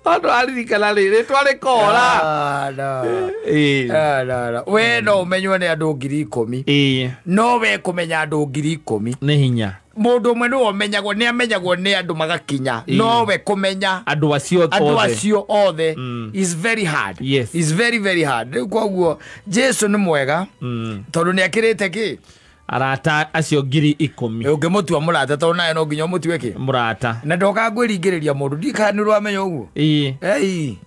Andũ aririkana rĩ rĩtwa rĩkora. Ah, no. Ĩĩ. Ah, no, no. We no ũmenywo nĩ andũ 10,000. Ĩĩ. No we kũmenya andũ 10,000. Nĩ hinya. Mũndũ ũmwe nĩwe ũmenyagwo, nĩ amenyagwo nĩ andũ magakinya. Ĩĩ. No we kũmenya andũ acio andũ othe. acio othe is very hard. Yes. Is very very hard. Rĩu koguo Jesu nĩ mwega tondũ nĩ akĩrĩte kĩ Arata acio 10,000. Ũngĩmũtua mũrata tondũ nawe no nginya ũmũtue kĩ Mũrata. Na ndoka ngwĩringĩrĩria mũndũ ndikana nĩ ũramenya ũguo. Ĩĩ. Ei,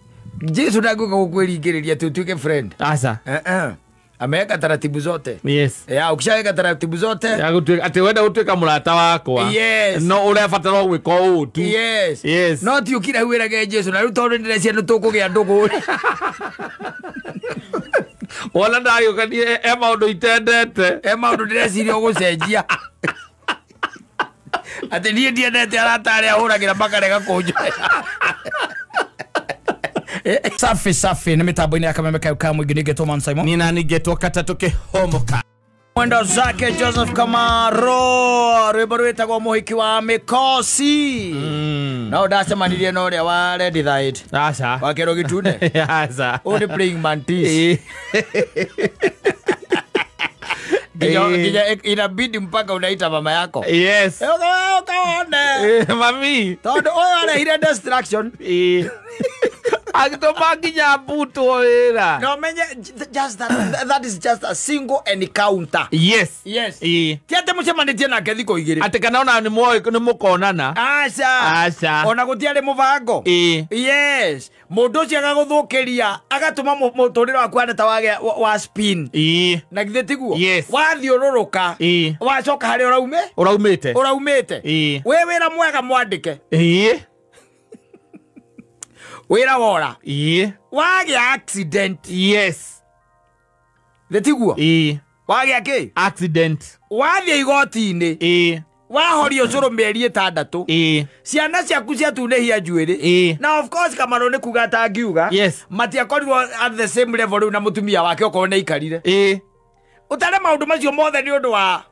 Jesu ndangĩũka gũkwĩringĩrĩria atĩ ũtuĩke friend. Aca. Eh, eh. Ameweka taratibu zote. Yes. Ya, ukishaweka taratibu zote. Ya gũtuĩka atĩ wenda gũtuĩka mũrata wakwa. Yes. No ũrabatara o gwĩka ũũ tu. Yes. Yes. No ti ũkire hau wĩrage Jesu na rĩu tondũ ndĩreciria nĩ tũkũgĩa ndũgũ. Wona ndagĩũka niĩ e maũndũ itendete. E maũndũ ndĩreciria ũgũcenjia. Atĩ niĩ ndiendete arata arĩa hũragĩra makarega kũnjoya. Safi safi nĩ mĩtambo-inĩ ya kameme kau ka mũingĩ nĩngetwo Man Simon. Nina ningetwo katatũ kĩhomoka. Mwendo zake Joseph Kamaro rwĩmbo rwĩtagwo mũhiki wa mĩkosi. No ndacemanirie na ũrĩa wa Red Tide Aca. wa kĩro gĩtune. Aca. Ũyũ nĩ praying mantis. Ĩĩ. Nginya Ĩĩ. nginya inabidi mpaka unaita mama yako. Yes. Eh, ũka ũkaone. Ĩĩ, mami. Tondũ ũyũ arehire destruction. Ĩĩ. Agĩtũma nginya mbutwo wĩra. No menye just that, that is just a single encounter. Yes. Yes. Ĩĩ. Ti atĩ mũcemanĩtie nake thikũ igĩrĩ. Atĩ kana ona nĩ mwoĩ nĩ mũkonana. Aca. Aca. Ona gũtiarĩ mũbango. Ĩĩ. Yes. Mũndũ ũcio agagũthũkĩria agatũma mũtũrĩre waku hana ta wagĩa wa spin. Ĩĩ. Na githĩ tiguo? Yes. Wathiũrũrũka. Ĩĩ. Wacoka harĩa ũraume? Ũraumĩte. Ũraumĩte. Ĩĩ. Wĩ wĩra mwega mwandĩke. Ĩĩ. Wĩra wora. Ĩĩ. Wagĩa accident. Yes. Thĩ tiguo? Ĩĩ. Wagĩa kĩ? Accident. Wathiĩ igoti-inĩ. Ĩĩ. Wahorio ũcũrũ mĩeri ĩtandatũ. Ĩĩ. Ciana ciaku ciatunĩhia njuĩrĩ. Ĩĩ. Na of course Kamarũ nĩ kuga atangiuga. Yes. Matiakorirwo at the same level rĩu na mũtumia wake okorwo nĩ aikarire. Ĩĩ. Ũtare maũndũ macio mothe nĩ ũndũ wa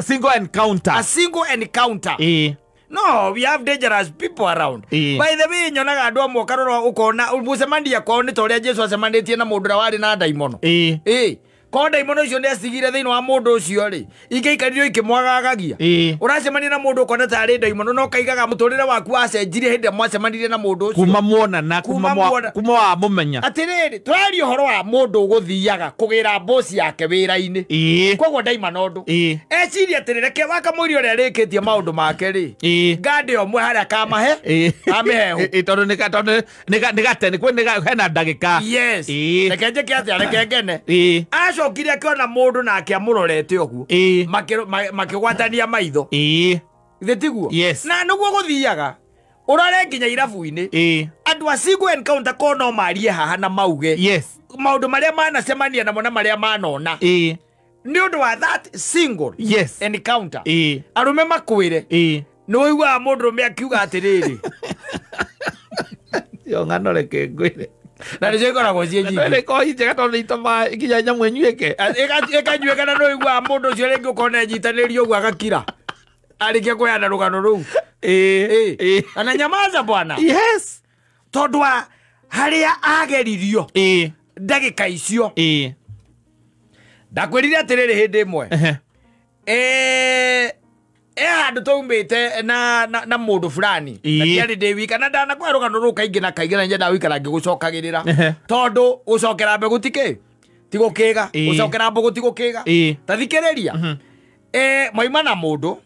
Single encounter. a single encounter. Ĩĩ. No, we have dangerous people around. Ĩĩ. By the way, nyonaga andũ amwe ũkarora ũkona mũcemania kwao nĩ ta ũrĩa Jesu acemanĩtie na mũndũ ũrĩa warĩ na ndaimono. Ĩĩ. Ĩĩ. Korwo ndaimono icio nĩ acigire thĩinĩ wa mũndũ ũcio rĩ, ingĩaikarire ikĩmwagagagia. Ĩĩ. Ũracemania na mũndũ ũkona tarĩ ndaimono no kaigaga mũtũrĩre waku wacenjirie hĩndĩ ĩrĩa mwacemanirie na mũndũ ũcio. Kuma muonana, Kuma kuma muona. kuma wamũmenya. Atĩrĩrĩ, tũraria ũhoro wa mũndũ ũgũthiaga kũgĩra boss yake wĩra-inĩ. Ĩĩ. Koguo ndaima na ũndũ. Ĩĩ. Eciria atĩrĩ, reke wakamũiria ũrĩa arĩkĩtie maũndũ make rĩ. Ĩĩ. Ngande ũmwe harĩa kamahe. Ĩĩ. Amĩhehu. Ĩĩ, tondũ nĩ tondũ nĩ gate nĩ kwĩ nĩ hena ndagĩka. Yes. Ĩĩ. Reke njĩke atĩa, reke ngene. Ĩĩ. Acokire akĩona mũndũ nake amũrorete ũguo. Ĩĩ. Makĩgwatania maitho. Ĩĩ. Githĩ tiguo? Yes. Na nĩguo gũthiaga. Ũrore nginya irabu-inĩ. Ĩĩ. Andũ a single encounter ko no marie haha na mauge. Yes. Maũndũ marĩa manacemania namo na marĩa manona. Ĩĩ. Nĩ ũndũ wa that single Yes. encounter. Ĩĩ. Arũme makwĩre. Ĩĩ. Nĩ ũiguaga mũndũrũme akiuga atĩrĩrĩ. Yo ng'ano reke ngwĩre. Na nĩcio ikoragwo ciĩ nyingĩ. Nĩ ikoragwo njega tondũ nĩ itũmaga nginya nyamũ ĩnyuĩke. Ĩkanyuĩka na nĩ ũiguaga mũndũ ũcio rĩngĩ ũkona enyitanĩrie ũguo agakira. Arĩkia kũheana rũgano rũu. Ĩĩ. Ĩĩ. Ananyamaza bwana. Yes. Tondũ wa harĩa ageririo Ĩĩ. ndagĩka icio. Ĩĩ. Ndakwĩrire atĩrĩrĩ hĩndĩ ĩmwe. Ehe. E handũ twaumĩte na mũndũ fulani. Ĩĩ. Na ndiarĩ ndĩ wika na ndanakũhe rũgano rũu kaingĩ na kaingĩ na nyendaga gũikara ngĩgũcokagĩrĩra. Ehe. Tondũ gũcokera mbegũ ti kĩ? Ti gũkĩga. Ĩĩ. Gũcokera mbũgũ ti gũkĩga. Ĩĩ. Ta thikĩrĩria. Mwaima na mũndũ,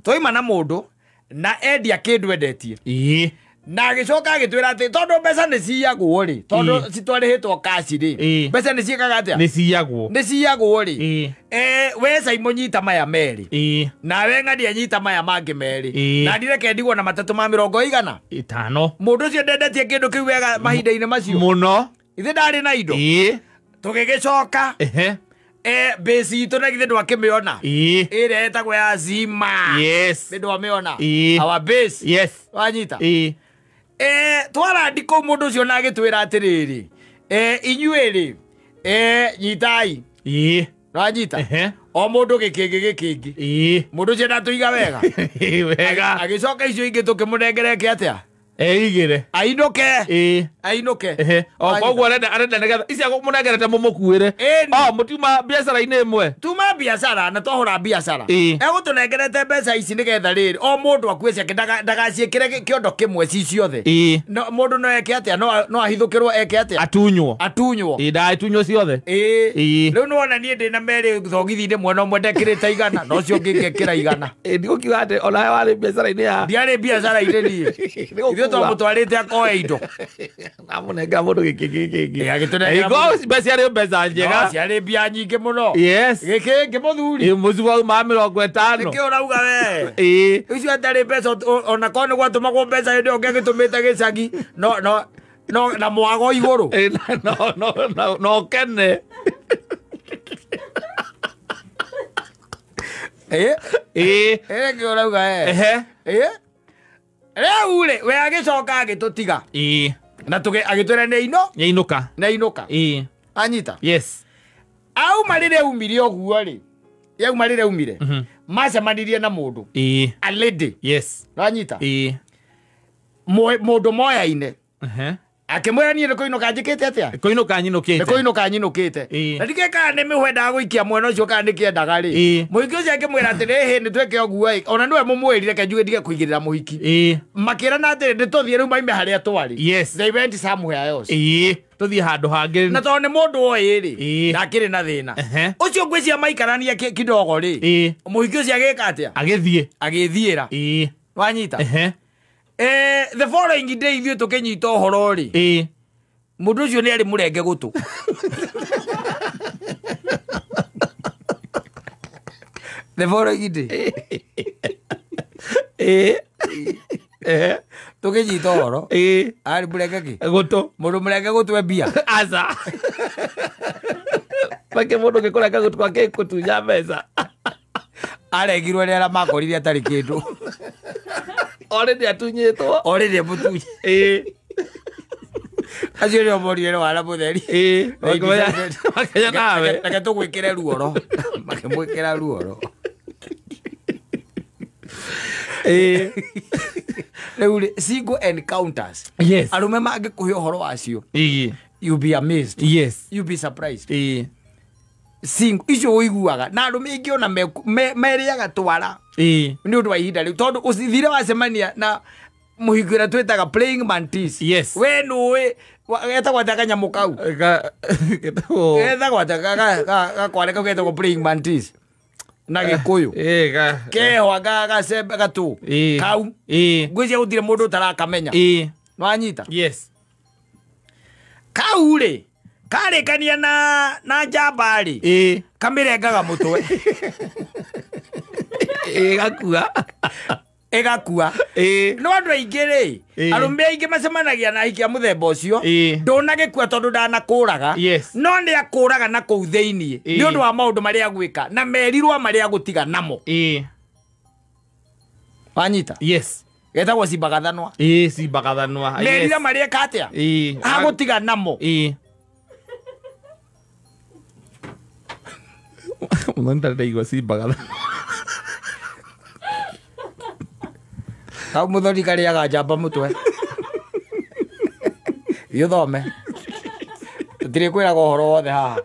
twaima na mũndũ na endia kĩndũ endetie. Ĩĩ. Na agĩcoka agĩtwĩra atĩ tondũ mbeca nĩ ciyagwo rĩ, tondũ Ĩĩ. citwarĩhĩtwo kaci rĩ, Ĩĩ. mbeca nĩ ciĩkaga atĩa? Nĩ ciyagwo. Nĩ ciyagwo rĩ. Ĩĩ. We Simon nyita maya merĩ. Ĩĩ. Nawe ng'ania nyita maya mangĩ merĩ. Ĩĩ. Na ndireke ndigwo na matatũ ma mĩrongo igana. Ĩtano. Mũndũ ũcio ndendetie kĩndũ kĩu wega mahinda-inĩ macio. Mũno. Ithe ndarĩ na indo. Ĩĩ. Tũgĩgĩcoka. Ehe. Base itũ na githĩ ndwakĩmĩona. Ĩĩ. Ĩrĩa ĩtagwo ya Zima. Yes. Nĩ ndwamĩona. Ĩĩ. Our base. Yes. Wanyita. Ĩĩ. Twarandi kũu mũndũ ũcio na agĩtwĩra atĩrĩrĩ, inyuĩ rĩ, nyitai. Ĩĩ. Wanyita. Ehe. O mũndũ gĩkĩngĩ gĩkĩngĩ. Ĩĩ. Mũndũ ũcio ndatũiga wega. Wega. Agĩcoka icio ingĩ tũkĩmũnengera eke atĩa? Eigire. Ainũke. Ĩĩ. Ainũke. Ehe. O koguo arenda nĩgetha ici mũnengerete mũmũkuĩre. Ĩni. O mũtiuma biacara-inĩ ĩmwe. Tuma biacara na twahũra biacara. Ĩĩ. Egũtũnengerete mbeca ici nĩgetha rĩrĩ o mũndũ akue ciake ndagaciĩkĩre kĩondo kĩmwe ci ciothe. Ĩĩ. No mũndũ no eke atĩa? No ahithũkĩrwo eke atĩa? Atunywo. Atunywo. Ĩĩ ndagatunywo ciothe. Ĩĩ. Ĩĩ. Rĩu nĩwona niĩ ndĩna merĩ thogithi-inĩ mwena ũmwe ndekĩrĩte 100 na ũcio ũngĩ ngekĩra 100. Ĩĩ ndigũkiuga atĩ onawe warĩ biacara-inĩ ya. Ndiarĩ biacara-inĩ niĩ. Ithuĩ twamũtwarĩte akoe indo. Amũnengera mũndũ gĩkĩ gĩkĩ. Ĩĩ, agĩtũnengera Ĩĩ, mũndũ. mbeca ciarĩ mbeca njega. No, ciarĩ mbia nyingĩ mũno. Yes. Gĩkĩ ngĩ mũthuri. Ĩĩ mũcibi wauma 50. Nĩkĩ ũrauga we? Ĩĩ. Icio atarĩ mbeca ona korwo nĩ gwatũmagwo mbeca hĩndĩ ĩyo ũngĩagĩtũmĩte gĩcagi no no no na mwago igũrũ. Ĩĩ, no no no no kene. Ĩĩ. Ĩĩ. Ĩĩ nĩkĩ ũrauga we? Ehe. Ĩĩ. Rĩu rĩ we agĩcoka agĩtũtiga. Ĩĩ. Na agĩtwĩra nĩ ino Nĩainũka. nĩ ainũka. Ĩĩ. Anyita. Yes. Auma rĩrĩa aumire ũguo rĩ yauma rĩrĩa aumire macemanirie na mũndũ. Ĩĩ. A lady. Yes. Wanyita. Ĩĩ. Mũndũ moyaine. Ehe. Akĩmwĩra niĩ nĩ kũinũka njĩkĩte atĩa? Kũinũka nyinũkĩte. Nĩ kũinũka nyinũkĩte. Ĩĩ. Na ndikĩĩ kana nĩ mĩhwendaga gũikia mwena ũcio kana nĩkĩendaga rĩ. Ĩĩ. Mũhiki ũcio akĩmwĩra atĩrĩ hĩ nĩ twĩke ũguo ĩ ona nĩwe mũmwĩrire reke njuge ndige kũigĩrĩra mũhiki. Ĩĩ. Makĩrana atĩrĩ nĩ tũthiĩ rĩu maime harĩa twarĩ. Yes. They went somewhere else. Ĩĩ. Tũthiĩ handũ hangĩ. Na tondũ nĩ mũndũ oĩ rĩ Ĩĩ. ndakĩrĩ na thĩna. Ehe. Ũcio ngwĩciria maikarania kidogo rĩ. Ĩĩ. Mũhiki ũcio agĩka atĩa? Agĩthiĩ. Agĩthiĩra. Ĩĩ. Wanyita. Ehe. The following day ithuĩ tũkĩnyita ũhoro rĩ. Ĩĩ. Mũndũ ũcio nĩ arĩ mũrenge gũtũ. The following day. Ĩĩ. Ehe. Tũkĩnyita ũhoro. Ĩĩ. Arĩ mũrenge kĩ? Gũtũ. Mũndũ mũrenge gũtũ e mbia. Aca. Make mũndũ ũngĩkũrenga gũtũ gwake gũtunya mbeca. Aregirwo nĩ arĩa makorire atarĩ kĩndũ. Already atunyĩtwo. Already mũtunye. Ĩĩ. Acio nĩo morire nĩ wana mũtheri. Ĩĩ. Makĩmenya nawe. Reke tũgwĩkĩre ruoro. Makĩmwĩkĩra ruoro. Ĩĩ. Rĩu rĩ, single encounters. Yes. Arũme mangĩkũhe ũhoro wacio. Ĩĩ. You'll be amazed. Yes. You'll be surprised. Ĩĩ. Single icio ũiguaga na arũme aingĩ ona merĩaga twara. Ĩĩ. Nĩ ũndũ wa ihinda rĩu tondũ ũcithire wacemania na mũhiki ũrĩa twĩtaga playing mantis. Yes. We nũĩ getagwo atĩa kanyamũ kau? Getagwo getagwo atĩa gakware kau getagwo praying mantis na Gĩkũyũ. Ĩĩ ga kehwa gacembe gatũ Ĩĩ. kau. Ĩĩ. Ngwĩciria gũtirĩ mũndũ ũtarakamenya. Ĩĩ. Nĩwanyita? Yes. Kau rĩ karĩkania na njamba rĩ. Ĩĩ. Kamĩrengaga mũtwe. Ĩĩ gakua. Ĩgakua. Ĩĩ. No andũ aingĩ rĩ Ĩĩ. arũme aingĩ macemanagia na ahiki a mũthemba ũcio. Ĩĩ. Ndũnagĩkua tondũ ndanakũraga. Yes. No nĩ akũraga na kũu thĩiniĩ Ĩĩ. nĩ ũndũ wa maũndũ marĩa agwĩka na merirwo marĩa agũtiga namo. Ĩĩ. Wanyita? Yes. Getagwo cimbagathanwa. Ĩĩ cimbagathanwa. Merira marĩa eka atĩa? Ĩĩ. Agũtiga namo. Ĩĩ. Mũthoni ndarĩ ndaigua cimbagathanwa. Kau mũthoni karĩaga njamba mũtwe. Thiĩ ũthome. Tũtirĩkwĩraga ũhoro wothe haha.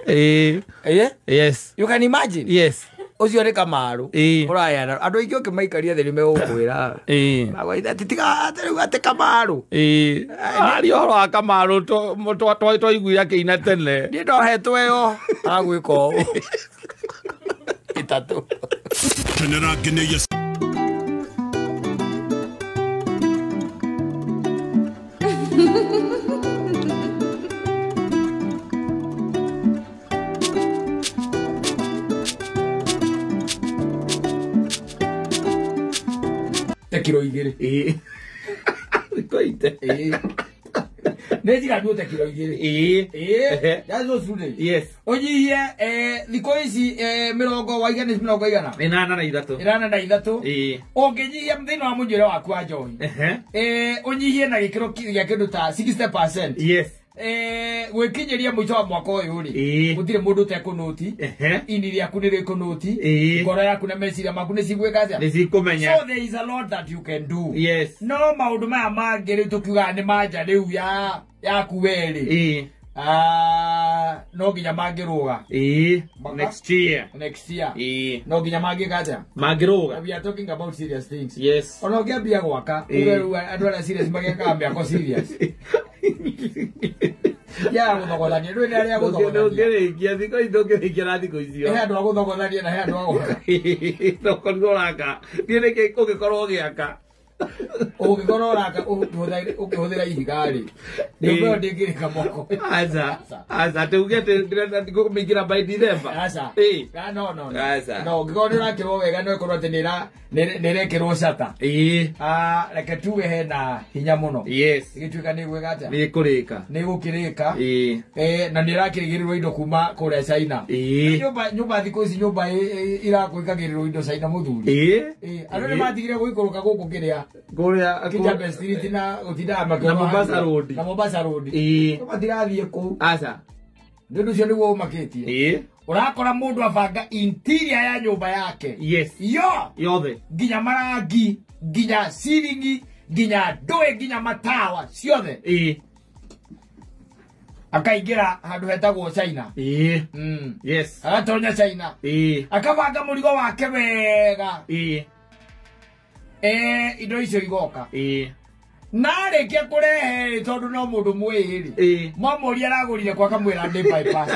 Ĩĩ. Ĩĩ? Yes. You can imagine. Yes. Ũcio nĩ Kamaru. Ĩĩ. Ũrayana. Andũ aingĩ ũkĩmaikaria thĩ nĩmegũkwĩra. Ĩĩ. Magwĩra atĩ tiga atĩ rĩu atĩ Kamaru. Ĩĩ. Aria ũhoro wa Kamaru twaiguire akĩina tene. Niĩ ndohetwo ĩyo. Agwĩka ũũ. Itatũ. Kenera ngeneia Ta kiro igĩrĩ. Ĩĩ. Nĩkũite. Ĩĩ. Nĩ njiganu ta kiro igĩrĩ. Ĩĩ. Ĩĩ. That's what today. Yes. Ũnyihie thikũ ici mĩrongo waigana mĩrongo igana. 83. 83. Ĩĩ. Ũngĩnyihia thĩinĩ wa mũnyuĩre waku wa njohi. Ehe. Ũnyihie na gĩkĩro gĩa kĩndũ ta 60%. Yes. Gwikinyiria mwico wa mwaka uyu ri gutire mundu utekunoti ini riaku ni rikunoti ngoro yaku na meciria maku ni cigwika atia ni cikumenya. So there is a lot that you can do. Yes. No maundu maya mangi riu tukiugaga ni manja riu ya yaku we ri no nginya mangiruga next year. Next year. No nginya mangika atia mangiruga. We are talking about serious things. Yes. Ona ũngĩambia gwaka uge rĩu andũ arĩa serious magekaga mĩako serious. Ya gũthogothania ndũĩ nĩ arĩa gũthogothania. Ndũngĩrĩkia thikũ ici ndũngĩrĩkia na thikũ icio. He andũ a gũthogothania na he andũ a gwaka. Tokorwo ũraka niĩ nĩkĩ ũngĩkorwo ũgĩaka ũngĩkorwo ũraka ũkĩhũthĩra ihiga rĩ nyũmba ĩyo ndĩngĩrĩka moko. Aca aca tuge atĩ ndĩrenda ngũmĩingĩra by December. Aca. No no Aca. no ũngĩkorwo nĩ ũrakĩrwo wega no ĩkorwo atĩ nĩ ĩrekĩrwo cata. Reke tuge hena hinya mũno. Yes. Ĩgĩtuĩka nĩ ĩgwĩka atĩa? Nĩ ĩkũrĩka. Nĩ ĩgũkĩrĩka. Na nĩ ĩrakĩrĩgĩrĩrwo indo kuma kũrĩa China. Nyũmba thikũ ici nyũmba ĩrakũĩkagĩrĩrwo indo China mũthuri. Andũ nĩ matigire gũikũrũka gũkũ kĩrĩa Kũrĩa Kijabe Street na gũtindaga makĩona na Mombasa Road. Na Mombasa Road. Matirathiĩ kũu. Aca. Nĩ ũndũ ũcio nĩguo ũmakĩtie. Ũrakora mũndũ abanga interior ya nyũmba yake. Yes. Yo yothe. Nginya marangi, nginya ceiling, nginya ndũĩ, nginya matawa ciothe. Akaingĩra handũ hetagwo China. Yes. Agatonya China. Akabanga mũrigo wake wega. Indo icio igoka. Na arĩkia kũrehe tondũ no mũndũ mwĩĩ rĩ mwamũria aragũrire kwa kamwĩra ndĩ bypass.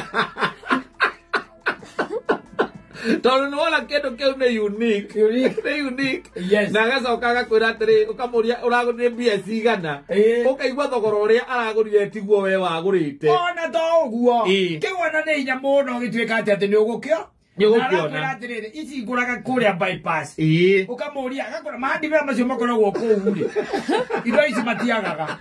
Tondũ nĩwona kĩndũ kĩu nĩ unique. Nĩ unique. Yes. Na agacoka agakwĩra atĩrĩ ũkamũria ũragũrire mbia cigana. Ũkaigua thogora ũrĩa aragũrire tiguo we wagũrĩte. Ona to ũguo. Kĩu ona nĩ hinya mũno gĩtuĩka atĩ nĩ ũgũkĩo. Nĩũgũkĩona. Atĩrĩrĩ ici ngũraga kũrĩa bypass. Ũkamũria agakora mahandibera macio makoragwo kũu rĩ indo ici matiagaga.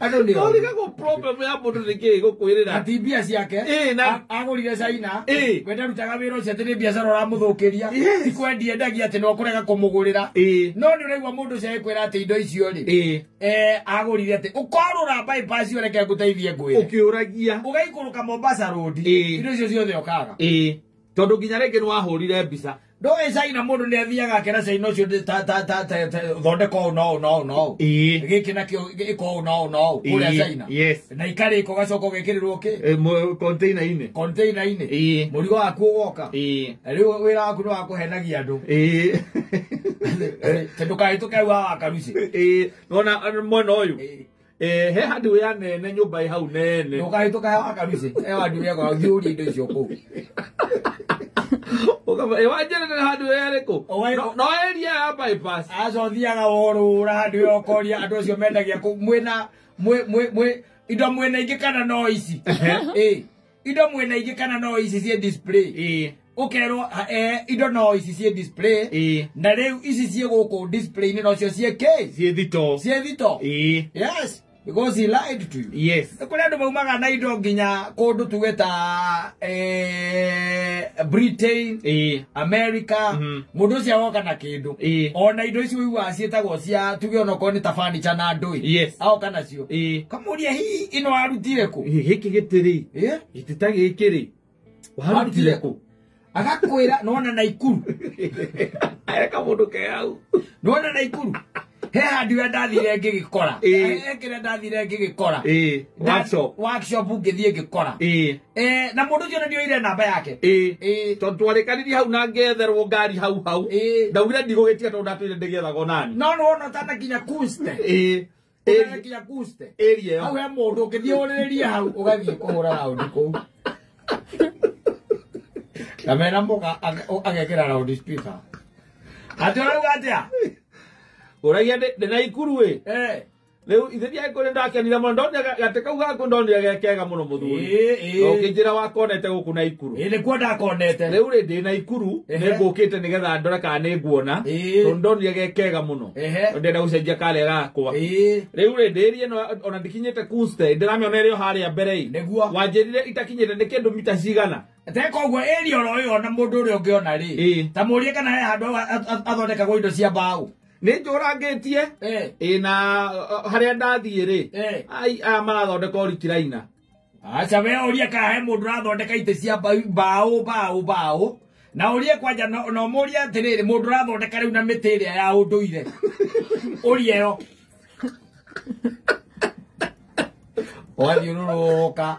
Andũ nĩ oru. Ũrigagwo problem ya mũndũ nĩ kĩĩ gũkwĩrĩra. Ati mbia ciake agũrire China. We ndarutaga wĩra ũcio atĩ nĩ biacara ũramũthũkĩria. Ti kwendia endagia atĩ no kũrega kũmũgũrĩra. No nĩ ũraigua mũndũ ũcio agĩkwĩra atĩ indo icio rĩ agũrire atĩ ũkorũra bypass ũreke ngũteithie ngwĩre. Ũkĩũragia. Ũgaikũrũka Mombasa Road indo icio ciothe ũkaga. Tondũ nginya rĩngĩ nĩ wahũrire mbica. Ndũĩ China mũndũ nĩ athiaga akera China ũcio ta thondeka ũũ na ũũ na ũũ na ũũ. Gĩkĩ nakĩo ĩka ũũ na ũũ na ũũ kũrĩa China. Yes. Na ikarĩka ũgacoka ũgekĩrĩrwo kĩ? Container-inĩ. Container-inĩ. Mũrigo waku ũgoka. Rĩu wĩra waku nĩ wa kũhenagia andũ. Ndũkahĩtũke hau haha Karuci. Nĩwona mwena ũyũ. He handũ ya nene nyũmba ĩ hau nene. Ndũkahĩtũke haha Karuci. He handũ ya ũthiĩ ũrie indo icio kũu. Wanjĩrĩre handũ herĩkũ? No area ya bypass. Aca ũthiaga worũra handũ ĩyo ũkoria andũ acio mendagia kũu mwĩna mwĩ indo mwĩna ingĩ kana no ici. Indo mwĩna ingĩ kana no ici ciĩ display. Ũkerwo indo no ici ciĩ display. Na rĩu ici ciĩ gũkũ display-inĩ nocio ciĩ kĩ? Ciĩ thito. Ciĩ thito. Yes. Because he lied to you. Yes. Kũrĩ andũ maumaga na indo nginya kũndũ tuge ta Britain, America, mũndũ ũcio agoka na kĩndũ. Ona indo icio ũiguaga ciĩtagwo cia tuge onokorwo nĩ ta furniture na ndũĩ. Yes. Agoka nacio. Kamũria hihi ĩno warutire kũ? Gĩkĩ gĩtĩ rĩ. Gĩtĩ ta gĩkĩ rĩ. Warutire kũ? Agakwĩra nĩwona Naikuru. Areka mũndũ ke hau. Nĩwona Naikuru. He handũ ya ndathire ngĩgĩkora. He kĩrĩa ndathire ngĩgĩkora. Workshop. Workshop ngĩthiĩ ngĩkora. Na mũndũ ũcio nĩndioire namba yake. Tondũ twarĩkanirie hau na ngetherwo ngari hau hau. Ndaugire ndigũgĩtiga tondũ ndatũire ndĩgĩethagwo nani. No nĩwona ũtanakinya Kunste. Ũtanakinya Kunste. Area ĩyo. Hau he mũndũ ũngĩthiĩ ũrĩrĩrie hau ũgathiĩ kũhũra raundi kũu. Na mena mũka agekĩra loud speaker. Atĩ ũrauga atĩa? Ũragia ndĩ Naikuru ĩ. Rĩu ithe ndiagĩkũrĩ ndakenire mũno ndonire gatĩ kau gaku ndonire ge kega mũno mũthuri. Ũkĩnjĩra wakonete gũkũ Naikuru. Nĩkuo ndakonete. Rĩu rĩ ndĩ Naikuru nĩngũkĩte nĩgetha ndore kana nĩnguona. Tondũ ndonire ge kega mũno. Ndĩrenda gũcenjia karĩa gakwa. Rĩu rĩ ndĩrie ĩno ona ndikinyĩte Kunste ndĩramĩona ĩrĩ o harĩa mbere ĩ. Nĩguo. Wanjĩrire itakinyĩte nĩ kĩndũ mita cigana. Teka ũguo area oro ĩyo na mũndũ ũrĩa ũngĩona rĩ. Ta mũrie kana he handũ athondekagwo indo cia mbaũ. Nĩ njũrangĩtie ĩ na harĩa ndathiĩ rĩ ai aya marathondeka orikiraina. Aca we ũrie kana he mũndũ ũrathondeka itĩ cia mbaũ mbaũ mbaũ na ũrie kwanja no mũrie atĩrĩrĩ mũndũ ũrathondeka rĩu na mĩtĩ ĩrĩa ya ũndũire ũrie ĩyo ũgathiũrũrũka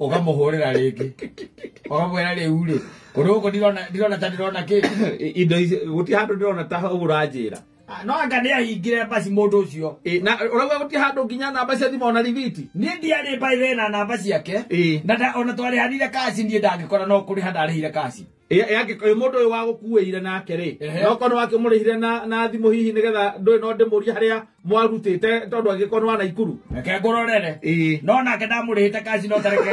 ũkamũhũrĩra rĩngĩ ũkamwĩra rĩu rĩ kũndũ gũkũ ndirona ta ndĩrona kĩ indo ici gũtirĩ handũ ndĩrona ta ũranjĩra. No anga nĩ ahingire basi mũndũ ũcio. Na ũrauga gũtirĩ handũ nginya namba cia thimũ ona rithiti. Niĩ ndiarĩ by the way na namba ciake na ona twarĩhanire kaci niĩ ndangĩkora no kũrĩha ndarĩhire kaci. Ĩ mũndũ ũyũ wagũkuĩire nake rĩ no korwo wakĩmũrĩhire na thimũ hihi nĩgetha ndũĩ no ndĩmũrie harĩa mwarutĩte tondũ angĩkorwo nĩ wa Naikuru. Reke ngũrorere. No nake ndamũrĩhĩte kaci no tareke.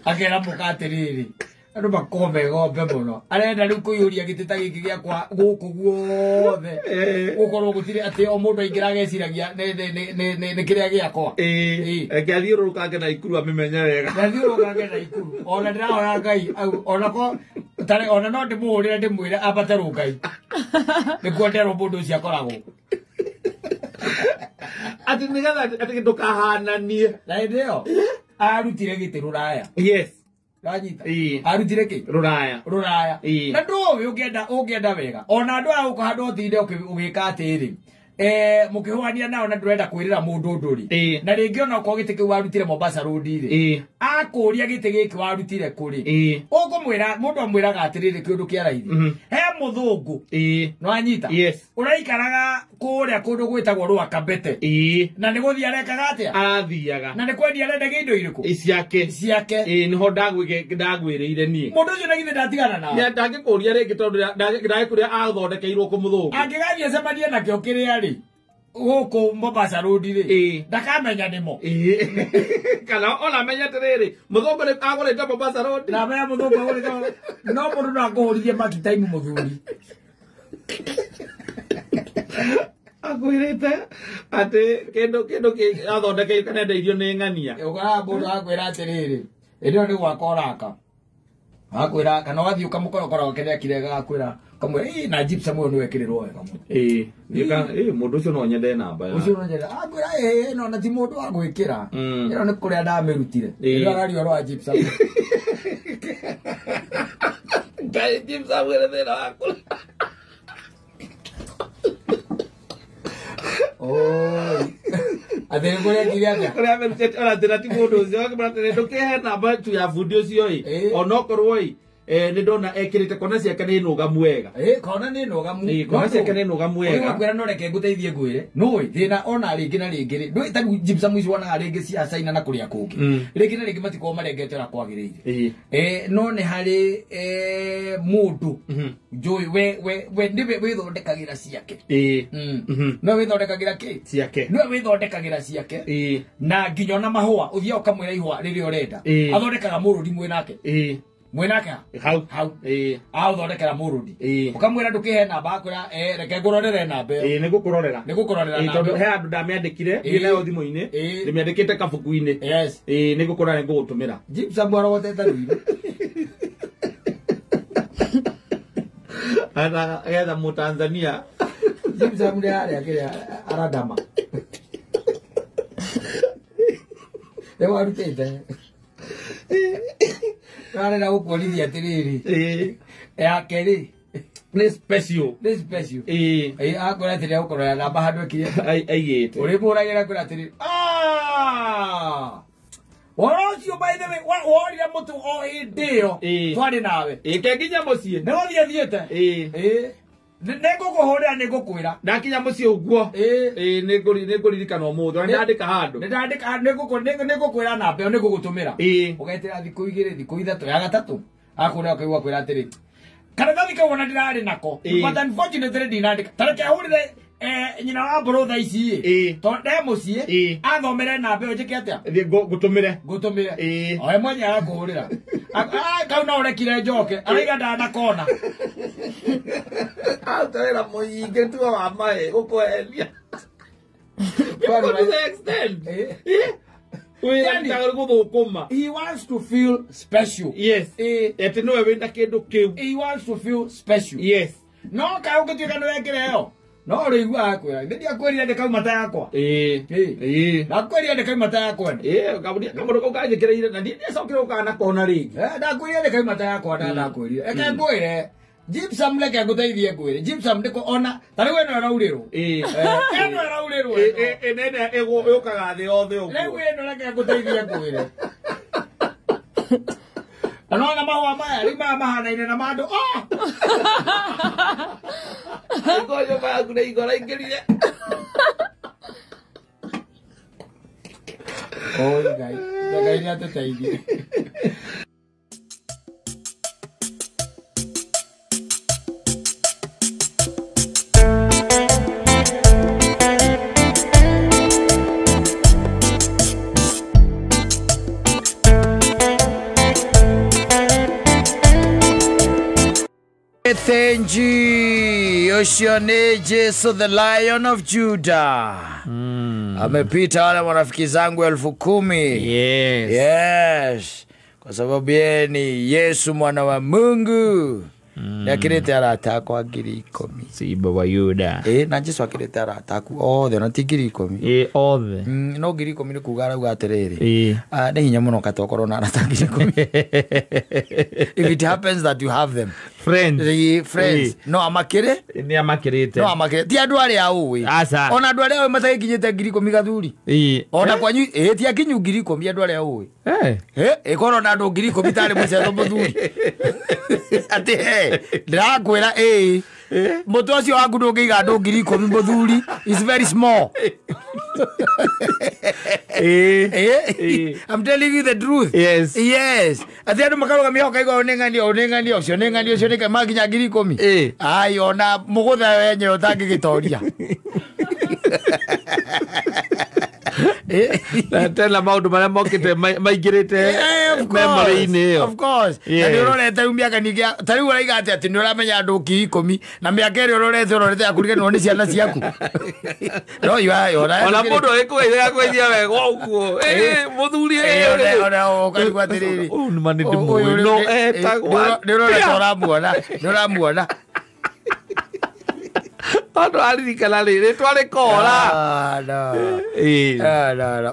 Akera mũka atĩrĩrĩ andũ makorwo me gombe mũno arenda rĩu kũiyũria gĩtĩ ta gĩkĩ gĩakwa gũkũ guothe gũkorwo gũtirĩ atĩ o mũndũ aingĩra ageciragia nĩ kĩrĩa gĩakwa. Reke athiũrũrũkange Naikuru amĩmenye wega. Athiũrũrũkange Naikuru ona ndĩrahoya Ngai onako ona no ndĩmũhũrĩre ndĩmwĩre ambate Rũngai nĩkuo nderwo mũndũ ũcio akoragwo atĩ nĩgetha atĩ ndũkahananie. Na hĩndĩ ĩyo arutire gĩtĩ rũraya. Yes. Ranyita. Arutire kĩ? Rũraya. Rũraya. Na ndũĩ ũngĩenda wega. Ona andũ aya gũkũ handũ ũtinde ũgĩka atĩrĩ. Mũkĩhũania nao na ndũrenda kwĩrĩra mũndũ ũndũ rĩ. Na rĩngĩ ona okorwo gĩtĩ kĩu warutire Mombasa Road rĩ. Akũria gĩtĩ gĩkĩ warutire kũ rĩ. Ũkũmwĩra mũndũ amwĩraga atĩrĩrĩ kĩũndũ kĩa raithi. He mũthũngũ. No anyita. Ũraikaraga kũrĩa kũndũ gwĩtagwo Rwakabete. Na nĩ gũthiĩ arekaga atĩa? Arathiaga. Na nĩ kwendia arendagia indo irĩkũ? Ciake. Ciake. Nĩho ndagwĩrĩire niĩ. Mũndũ ũcio na githĩ ndatigana nawe. Ndangĩkũria rĩngĩ tondũ ndangĩkũria athondekeirwo kũ mũthũngũ. Angĩgathiĩ acemanie nakĩo kĩrĩa rĩ gũkũ Mombasa Road rĩ ndakamenya nĩmo. Kana ona menya atĩrĩrĩ mũthũngũ nĩ agũrĩte Mombasa Road. Ndamenya mũthũngũ agũrĩte no mũndũ no akũhũrithie maki time mũthuri. Akwĩrĩte atĩ kĩndũ athondekeire kana endeirio nĩ ng'ania. Ũkoraga mũndũ akwĩra atĩrĩrĩ hĩndĩ ĩyo nĩ gwaka ũraka. Akwĩra kana ũgathiĩ ũkamũkorokora kĩrĩa kĩrĩa agakwĩra kamwĩra ĩ na gypsum ũyũ nĩ wekĩrĩrwo wega mũno. Mũndũ ũcio no nyende namba ya. Ũcio no nyende. Akwĩra ĩ no na ti mũndũ wa gwĩkĩra. Ĩno nĩ kũrĩa ndamĩrutire. Ĩno araria ũhoro wa gypsum. Ngai gypsum ĩrĩ thĩna waku. Oi. Atĩrĩ kũrĩa kire atĩa? Kũrĩa amĩrutĩte ona thĩna ti mũndũ ũcio akĩmwĩra atĩrĩ ndũkĩhe namba tu ya bundi ũcio ĩ onokorwo ĩ nĩ ndona ekĩrĩte kona ciake nĩ nũgamu wega. Kona nĩ nũgamu. Kona ciake nĩ nũgamu wega. Ũgakwĩra no reke ngũteithie ngwĩre. Nũĩ thĩna ona rĩngĩ na rĩngĩ rĩ. Ndũĩ ta rĩu gypsum ici wonaga rĩngĩ cia China na kũrĩa kũngĩ. Rĩngĩ na rĩngĩ matikoragwo marengete ũrĩa kwagĩrĩire. No nĩ harĩ mũndũ njũĩ we nĩwe wĩthondekagĩra ciake. No wĩthondekagĩra kĩ? Ciake. Nĩwe wĩthondekagĩra ciake. Na nginya ona mahũa ũthiaga ũkamwĩra ihũa rĩrĩa ũrenda. Athondekaga mũrũri mwĩnake. Mwĩnake hau hau aũthondekera mũrũri ũkamwĩra ndũkĩhe namba akwĩra reke ngũrorere namba ĩyo. Nĩ ngũkũrorera. Nĩ ngũkũrorera namba tondũ he handũ ndamĩandĩkire thiĩ nayo thimũ-inĩ ndĩmĩandĩkĩte kabuku-inĩ. Yes. Nĩ ngũkũrora nĩ ngũgũtũmĩra. Gypsum arogotete rũirũ. Agetha Mũtanzania. Gypsum nĩ harĩa kĩrĩa aradama. Nĩ warutĩte. Arenda gũkuonithia atĩrĩrĩ yake rĩ nĩ special. Nĩ special. Akwĩra atĩrĩ agũkũrorera namba handũ ekire aigĩte. Ũrĩmũragĩra kwĩra atĩrĩrĩ ũhoro ũcio by the way worire mũtũ o hĩndĩ ĩyo twarĩ nawe. Ke nginya mũciĩ. Nĩ gũthiĩ thiĩte. Nĩ ngũkũhũrĩra nĩ ngũkwĩra. Ndakinya mũciĩ ũguo. Nĩ ngũririkana ũmũthĩ. Ona nĩndandĩka handũ. Nĩndandĩka nĩ ngũkwĩra namba ĩyo nĩ ngũgũtũmĩra. Ũgetĩra thikũ igĩrĩ thikũ ithatũ ya gatatũ akũrĩa ũkaigua kwĩra atĩrĩ karatathi kau ona ndĩrarĩ nako but unfortunately ndinandĩka. Ta reke hũrĩre nyina wa brother ici ĩ tondũ nde mũciĩ athomere namba ĩyo njĩke atĩa? Ngũtũmĩre. Ngũtũmĩre. O we mwenye agakũhũrĩra. Kau no ũrekire njoke araiga ndanakona. Aruta wĩra mũingĩ tu wa maĩ gũkweheria. To the extent. He wants to feel special. Yes. Ati niwe wĩna kĩndũ kĩu. He wants to feel special. Yes. No ka ũngĩtuĩka nĩ wekĩra ĩyo no ũrĩiguaga kwĩra nĩ ndiakwĩrire ndĩkauma ta yakwa. Ndakwĩrire ndĩkauma ta yakwa. Kamũndũ kau kanjĩkĩrĩire na ndiacokire gũkana kona rĩngĩ. Ndakwĩrire ndĩkauma ta yakwa na ndakwĩrire. Reke ngwĩre gypsum reke ngũteithie ngwĩre gypsum ndĩko ona ta rĩu ĩno ĩraurĩrwo. Ĩno ĩraurĩrwo ĩnene ĩgũkaga thĩ yothe ũguo. Rĩu ĩno reke ngũteithie ngwĩre. Na nona mahũa maya rĩu maya mahanaine na mandũ. Ngoja yaku nĩ igora ingĩrire. Oi Ngai, Ngai nĩ atũteithie. Thenji, ũcio nĩ Jesu the Lion of Judah. Amepita wale marafiki zangu 10,000. Yes. Yes. Kwa sababu yeye ni Yesu mwana wa Mungu. Nĩakĩrĩte arata akwa 10,000. Simba wa Yuda. Na Jesu akĩrĩte arata aku othe na ti 10,000. Othe. No 10,000 nĩ kuga arauga atĩrĩrĩ. Nĩ hinya mũno kata ũkorwo na arata 10,000. If it happens that you have them. Friends. Friends. No amakĩrĩ? Nĩ amakĩrĩte. No amakĩrĩ. Ti andũ arĩa ũĩ. Aca. Ona andũ arĩa ũĩ matagĩkinyĩte 10,000 gathuri. Ona kwanyu ti akinyu 10,000 andũ arĩa ũĩ. Ĩkorwo na andũ 10,000 tarĩ mũcetho mũthuri. Atĩ ndĩrakwĩra mũtwe ũcio waku ndũngĩiga andũ 10,000 mũthuri is very small. I'm telling you the truth. Yes. Yes. Atĩ andũ makarũgamia ũkaigua ũneng'ania ũneng'ania ũcio ũneng'ania ũcio nĩka makinya 10,000. Ai ona mũgũtha wenyewe ũtangĩgĩtoria. Na tena maũndũ marĩa mokĩte maingĩrĩte memory-inĩ ĩyo. Of course. Na nĩ ũrorete rĩu mĩaka ningĩ ta rĩu ũraiga atĩ atĩ nĩ ũramenya andũ 10,000 na mĩaka ĩrĩa ũrorete yakũriganĩrwo nĩ ciana ciaku. No you are ona mũndũ agĩkũgeithia agakũgeithia wega ũguo. Mũthuri ona ũkarigwo atĩrĩrĩ. Ũyũ nĩ ma nĩ ndĩmũĩ no etagwo nĩ ũrorete ũramuona nĩ ũramuona. Tondũ aririkana rĩ rĩtwa rĩkora.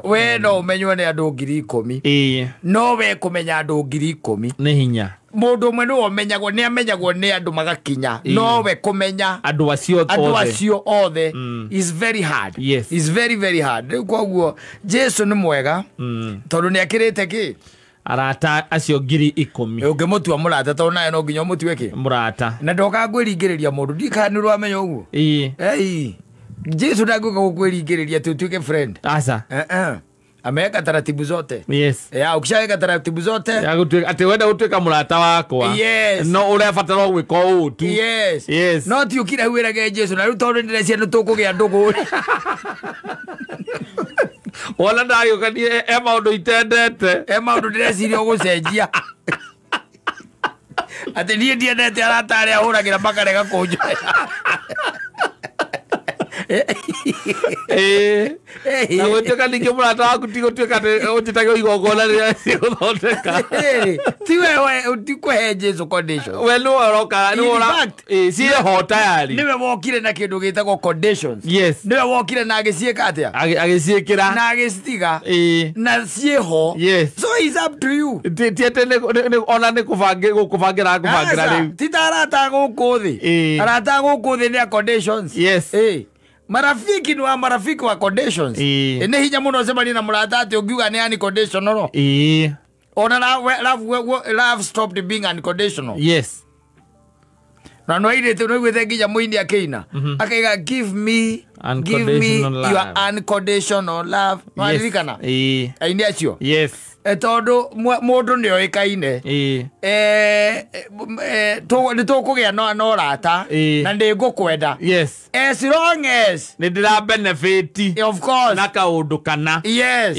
We no ũmenywo nĩ andũ 10,000. No we kũmenya andũ 10,000. Nĩ hinya. Mũndũ ũmwe nĩwe ũmenyagwo nĩ amenyagwo nĩ andũ magakinya. No we kũmenya andũ acio othe. Andũ acio othe is very hard. Yes. Is very very hard. Rĩu koguo Jesu nĩ mwega tondũ nĩ akĩrĩte kĩ? Arata acio 10,000. Ũngĩmũtua mũrata tondũ nawe no nginya ũmũtue kĩ? Mũrata. Na ndokaga kwĩringĩrĩria mũndũ ndikana nĩ ũramenya ũguo. Jesu ndangĩũka gũkwĩringĩrĩria atĩ ũtuĩke friend. Aca. Ameweka taratibu zote. Yes. Ya ukishaweka taratibu zote atĩ wenda gũtuĩka mũrata wakwa. Yes. No ũrabatara gwĩka ũũ tu. Yes. Yes. No ti ũkire hau wĩrage Jesu na rĩu tondũ ndĩreciria nĩ tũkũgĩa ndũgũ. Wona ndagĩũka niĩ e maũndũ itendete. E maũndũ ndĩreciria ũgũcenjia. Atĩ niĩ ndiendete arata arĩa hũragĩra makarega kũnjoya. Na gũtuĩka ningĩ mũrata waku ti gũtuĩka atĩ ũnjĩtage igongona rĩrĩa cigũthondeka. Ti we ti kũhe Jesu conditions. We nĩwe ũroka nĩwe ũra ciĩho tayari. Nĩwe wokire na kĩndũ gĩtagwo conditions. Yes. Nĩwe wokire na agĩciĩka atĩa? Agĩciĩkĩra. Na agĩcitiga. Na ciĩho. Yes. So it's up to you. Ti atĩ ona nĩ gũkũbangĩra akũbangĩra rĩu. Ti ta arata gũkũ thĩ. Arata gũkũ thĩ nĩ a conditions. Yes. Marafiki ni wa marafiki wa conditions. Nĩ hinya mũno ũcemanie na mũrata atĩ ũngiuga nĩ unconditional. Ona love stopped being unconditional. Yes. Na no airĩte no aiguĩte nginya mũini akĩina. Akaiga give me your unconditional love. Waririkana? Aini acio. Yes. Tondũ mũndũ nĩ oĩkaine. Nĩ tũkũgĩa na ũrata na nĩ ngũkwenda. Yes. As long as nĩ ndĩra benefit. Of course. Na kaũndũ kana. Yes.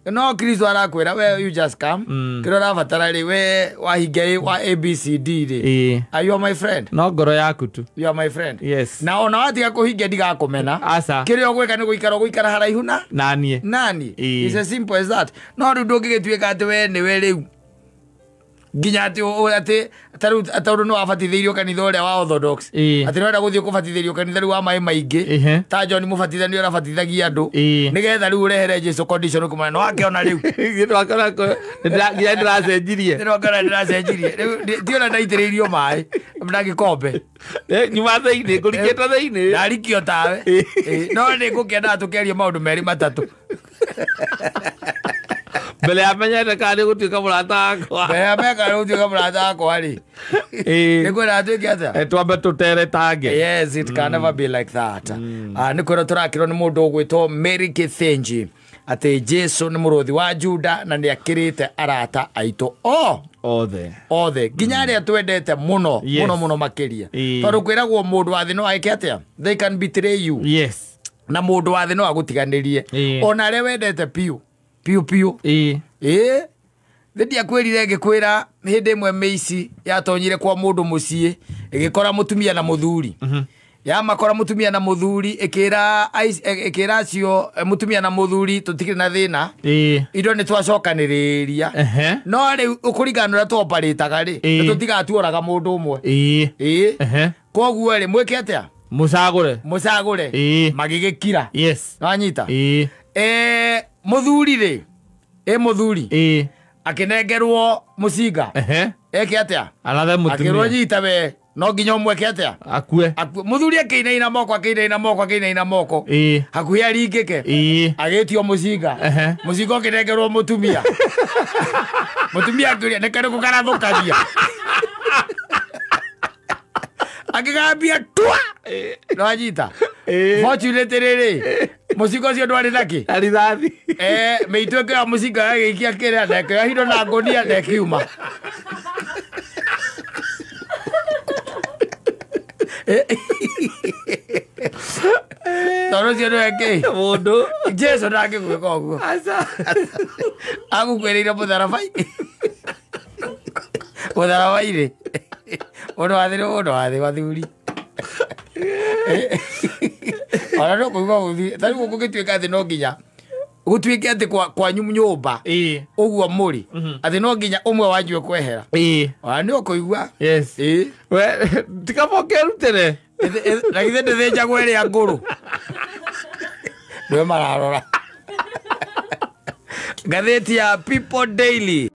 No Kristo arakwĩra we you just come. Kĩrĩa ũrabatara rĩ we wahingia wa ABCD rĩ. Are you my friend? No ngoro yaku tu. You are my friend. Yes. Na ona watiga kũhingia ndigakũmena. Aca. Kĩrĩa ũgwĩka nĩ gũikara ũgũikara haraihu na naniĩ. Nani. It's as simple as that. No rĩu ndũngĩgĩtuĩka atĩ we nĩwe rĩu Nginya atĩ atĩ ta rĩu tondũ nĩ wabatithĩirio kanitha ũrĩa wa Orthodox. Atĩ nĩwenda gũthiĩ kũbatithĩrio kanitha rĩu wa maĩ maingĩ. Ta John mũbatithania ũrĩa abatithagia andũ. Nĩgetha rĩu ũrehere Jesu condition kũmana nĩ wakĩona rĩu. Nginya ndĩracenjirie. Nĩwakĩona ndĩracenjirie. Rĩu tiona ndaitĩrĩirio maĩ na gĩkombe. Nyuma thĩinĩ ngũrikĩte thĩinĩ. Ndarikio tawe. No nĩ ngũkĩendaga tũkĩarie maũndũ merĩ matatũ. Mbere ya menyete kana nĩ gũtuĩka mũrata wakwa. Mbere ya menya kana nĩ gũtuĩka mũrata wakwa rĩ. Nĩ kwenda tuĩke atĩa? Twambe tũteretange. Yes, it can never be like that. Nĩ kwĩrwo tũrakĩrwo nĩ mũndũ ũgwĩtwo Mary Kithinji atĩ Jesu nĩ mũrũthi wa Juda na nĩ akĩrĩte arata aitũ othe othe nginya arĩa twendete mũno mũno mũno makĩria tondũ kwĩragwo mũndũ wa thĩ no eke atĩa? They can betray you. Yes. Na mũndũ wa thĩ no agũtiganĩrie ona arĩa wendete piũ piũ piũ. Thĩ ndiakwĩrire ngĩkwĩra hĩndĩ ĩmwe mĩici yatonyire kwa mũndũ mũciĩ ĩgĩkora mũtumia na mũthuri. Yamakora mũtumia na mũthuri ĩkĩra acio mũtumia na mũthuri tũtikĩrĩ na thĩna. Indo nĩ twacokanĩrĩria. No rĩu ũkũringana na ũrĩa tũoparĩtaga rĩ nĩ tũtigatuoraga mũndũ ũmwe. Koguo rĩ mwĩke atĩa? Mũcagũre. Mũcagũre. Magĩgĩkira. Yes. Wanyita? Mũthuri rĩ mũthuri akĩnengerwo mũcinga eke atĩa? Arathe mũtumia. Akĩrwo nyita we no nginya ũmweke atĩa? Akue. Mũthuri akĩinaina moko akĩinaina moko akĩinaina moko hakuhĩ aringĩke agĩtio mũcinga. Mũcinga ũkĩnengerwo mũtumia. Mũtumia akĩũria nĩ karĩkũ karathũkagia. Akĩgambia tua. Nĩwanyita? Fortunately rĩ mũcinga ũcio ndwarĩ nakĩ? Rithathi. Mĩitũ ĩkĩoya mũcinga ĩgĩikia kĩrĩa na ĩkĩoya hindo na ngũnia na ĩkiuma. Tondũ ũcio nĩwe kĩ? Mũndũ. Jesu ndangĩgwĩka ũguo. Agũkwĩrĩire mũtharabai. Mũtharabai-rĩ. Mũndũ wa thĩ nĩ mũndũ wa thĩ wathuri. Ona no kũigua gũthiĩ ta rĩu gũgĩtuĩka atĩ no nginya gũtuĩke atĩ kwanyu nyũmba ũguo mũrĩ atĩ no nginya ũmwe wanyu ekwehera. Ona nĩ ũkũigua. Yes. We tikaba ũkerutĩre. Na githĩ ndĩthĩnjagwo ĩrĩa ngũrũ. Nĩwe mararora. Ngathĩti ya People Daily.